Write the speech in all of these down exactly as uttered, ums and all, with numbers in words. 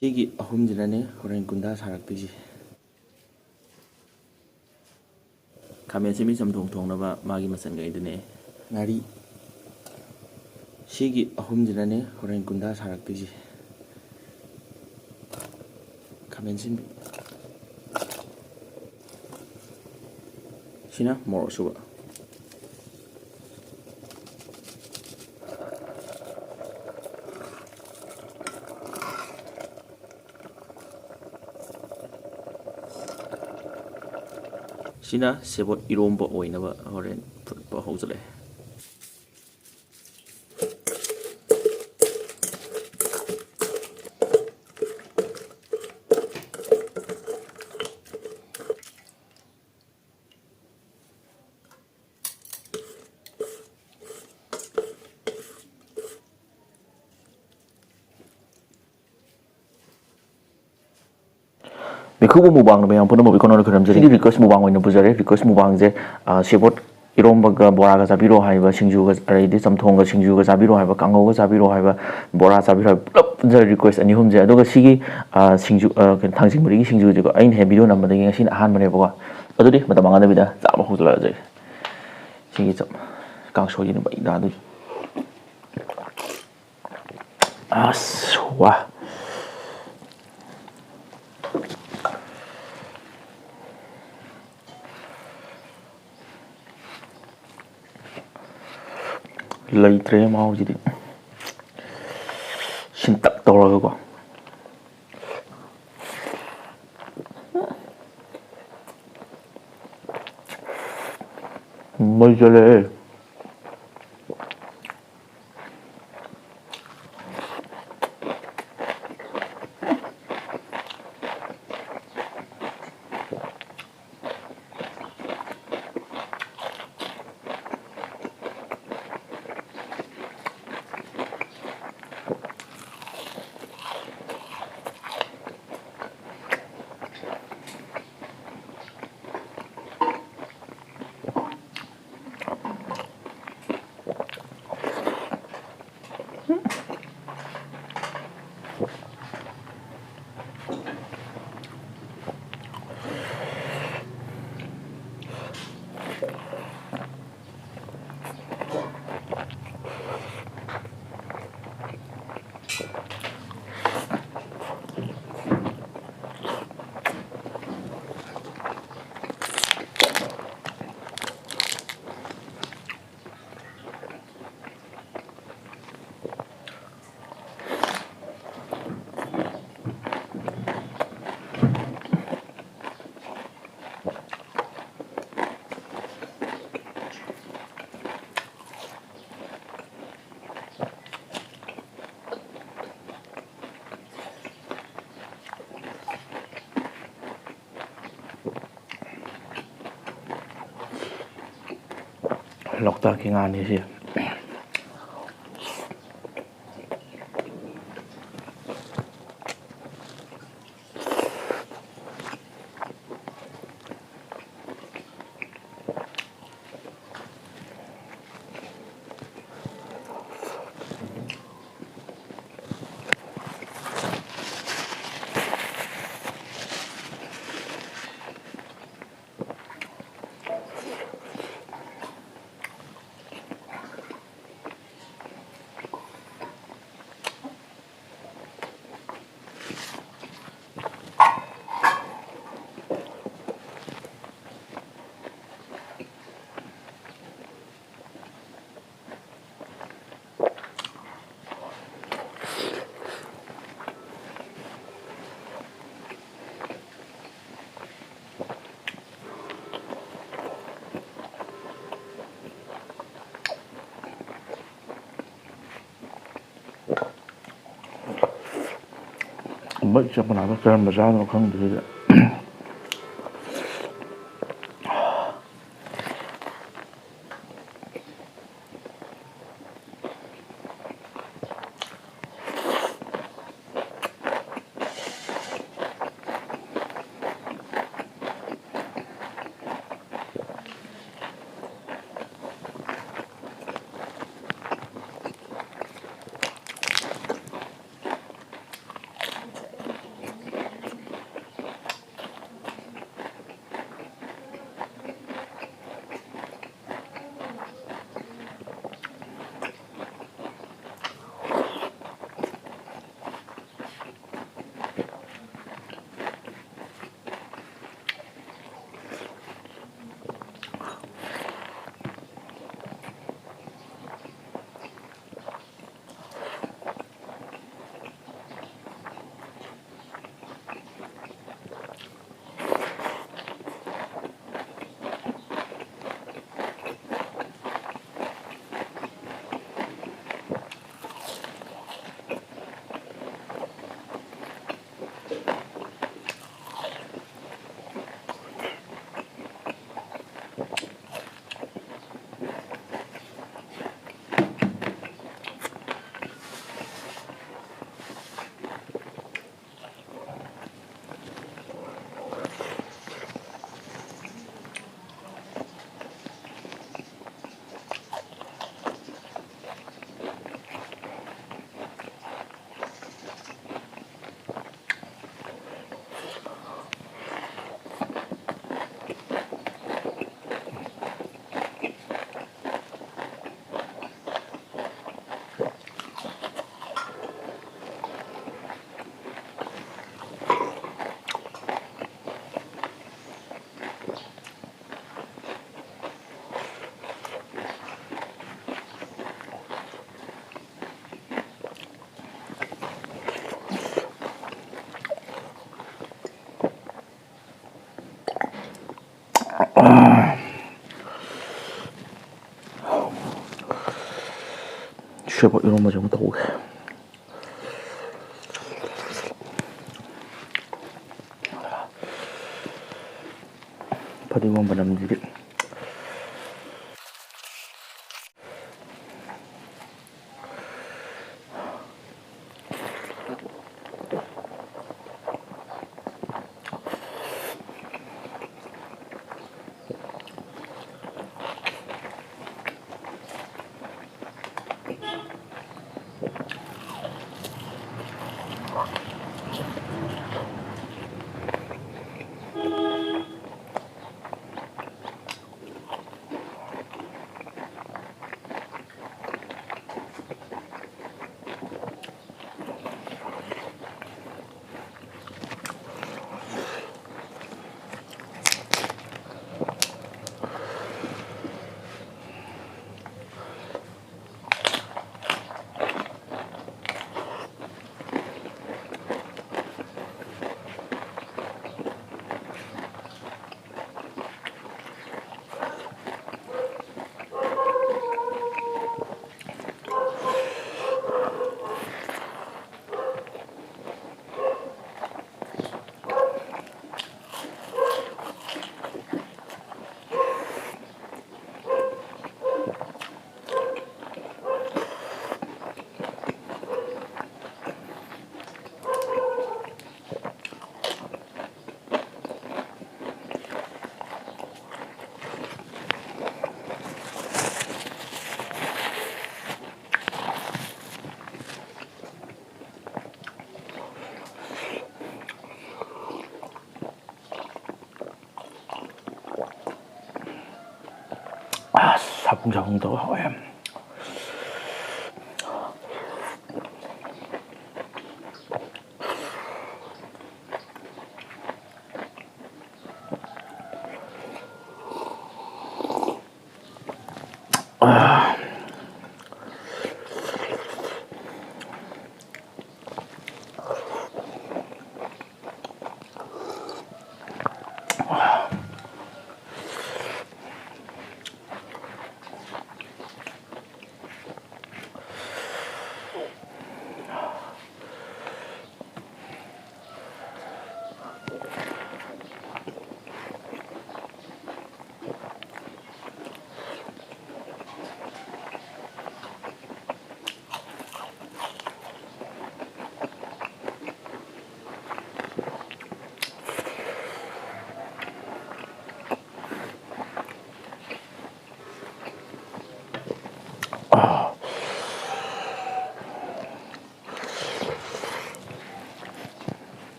ꯁꯤꯒꯤ ꯑꯍꯨꯝꯁꯤꯅꯅꯦ ꯍꯣꯔꯦꯟ ꯒꯨꯟꯗꯥ ꯁꯥꯔꯛꯇꯣꯏꯁꯦ꯫ ꯈꯥꯃꯦꯟ ꯑꯁꯤꯟꯕꯤ ꯆꯝꯊꯣꯡ ꯊꯣꯡꯅꯕ ꯃꯥꯒꯤ ꯃꯆꯜꯈꯩꯗꯨꯅꯦ꯫ ꯉꯥꯔꯤ꯫ ꯁꯤꯒꯤ ꯑꯍꯨꯝꯁꯤꯅꯅꯦ ꯍꯣꯔꯦꯟ ꯒꯨꯟꯗꯥ ꯁꯥꯔꯛꯇꯣꯏꯁꯦ꯫ ꯈꯥꯃꯦꯟ ꯑꯁꯤꯟꯕꯤ꯫ ꯁꯤꯅ ꯃꯣꯔꯣꯛ ꯑꯁꯨꯕ꯫ ꯁꯤꯅ ꯁꯦꯕꯣꯠ ꯏꯔꯣꯝꯕ ꯑꯣꯏꯅꯕ ꯍꯣꯔꯦꯟ ꯐꯨꯠꯄ ꯍꯧꯖꯤꯜꯂꯛꯑꯦ꯫ ꯃꯤꯈꯨꯕ ꯃꯨꯛꯕꯥꯡꯗ ꯃꯌꯥꯝ ꯄꯨꯝꯅꯃꯛ ꯏꯀꯣꯟ ꯀꯣꯟꯅ ꯈꯨꯔꯨꯝꯖꯔꯤ꯫ ꯉꯁꯤꯗꯤ request ꯃꯨꯛꯕꯥꯡ ꯑꯣꯏꯅ ꯄꯨꯖꯔꯦ꯫ Request ꯃꯨꯛꯕꯥꯡꯁꯦ, ꯑ, ꯁꯦꯕꯣꯠ ꯏꯔꯣꯝꯕꯒ ꯕꯣꯔꯥꯒ ꯆꯥꯕꯤꯔꯣ ꯍꯥꯏꯕ, ꯁꯤꯡꯖꯨꯒ, ꯑꯗꯩꯗꯤ ꯆꯝꯊꯣꯡꯒ ꯁꯤꯡꯖꯨꯒ ꯆꯥꯕꯤꯔꯣ ꯍꯥꯏꯕ, ꯀꯥꯡꯉꯧꯒ ꯆꯥꯕꯤꯔꯣ ꯍꯥꯏꯕ, ꯕꯣꯔꯥ ꯆꯥꯕꯤꯔꯣ ꯍꯥꯏꯕ, ꯄꯨꯂꯞ ꯄꯨꯟꯖꯔꯦ request ꯑꯅꯤ ꯑꯍꯨꯝꯁꯦ꯫ ꯑꯗꯨꯒ ꯁꯤꯒꯤ, ꯑ, ꯁꯤꯡꯖꯨ, ꯑ, ꯀꯩꯅꯣ, ꯊꯥꯡꯖꯤꯡ ꯃꯔꯤꯒꯤ ꯁꯤꯡꯖꯨꯁꯦꯀꯣ, ꯑꯩꯅ ꯍꯦꯛ video ꯅꯝꯕꯗꯒꯤ ꯉꯁꯤꯅ ꯑꯍꯥꯟꯕꯅꯦꯕꯀꯣ꯫ ꯑꯗꯨꯗꯤ ꯃꯇꯝ ꯃꯥꯡꯍꯟꯗꯕꯤꯗ ꯆꯥꯕ ꯍꯧꯖꯤꯜꯂꯛꯑꯁꯦ꯫ ꯁꯤꯒꯤ ꯆꯞ-, ꯀꯥꯡꯁꯣꯏꯒꯤꯅꯦ ꯃꯩ ꯇꯥꯗꯣꯏꯁꯦ꯫ ꯑꯁ, ꯋꯥ꯫ ꯂꯩꯇ꯭ꯔꯦ ꯃꯍꯥꯎꯁꯤꯗꯤ꯫ ꯁꯤꯟꯇꯛ ꯇꯧꯔꯒꯀꯣ꯫ ꯃꯩ ꯆꯠꯂꯦꯍꯦ꯫ ꯂꯣꯛꯇꯥꯛꯀꯤ ꯉꯥꯅꯤ ꯁꯤ꯫ ꯃꯩ ꯆꯠꯄ ꯅꯥꯕ ꯀꯔꯝꯕ ꯆꯥꯗꯣꯏꯅꯣ ꯈꯪꯗꯦ ꯁꯤꯗꯤ꯫ ꯁꯦꯕꯣꯠ ꯏꯔꯣꯝꯕꯁꯦ ꯑꯃꯨꯛ ꯇꯧꯒꯦ꯫ ꯐꯗꯤꯒꯣꯝ ꯃꯅꯝꯁꯤꯗꯤ꯫ ꯑꯁ, ꯁꯥꯄꯨꯡ ꯁꯥꯄꯨꯡ ꯇꯧꯔ ꯍꯥꯎꯋꯦ꯫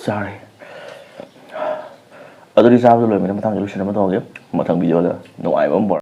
ꯆꯥꯔꯦ꯫ ꯑꯗꯨꯗꯤ ꯆꯥꯕꯗ ꯂꯣꯏꯕꯅꯤꯅ ꯃꯊꯪ ꯂꯣꯏꯁꯤꯟꯅꯕ ꯇꯧꯔꯒꯦ꯫ ꯃꯊꯪ ꯚꯤꯗꯤꯑꯣꯗ ꯅꯨꯡꯉꯥꯏꯕ ꯑꯃ ꯄꯨꯔꯛꯑꯒꯦ꯫